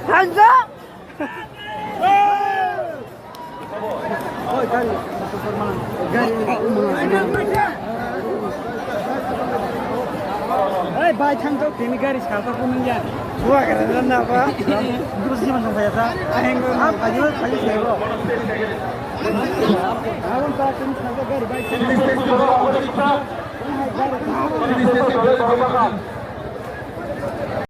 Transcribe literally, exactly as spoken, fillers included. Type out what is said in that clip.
Hands up! Hey, bai, thang tok, tini gari sa tok, nung ya. Gua kena na ba. Terus dia macam saya sa. Aheng, ah, ayo, ayo, saya, bro. Awon pa, tini sa tok gari, bai, thang tok.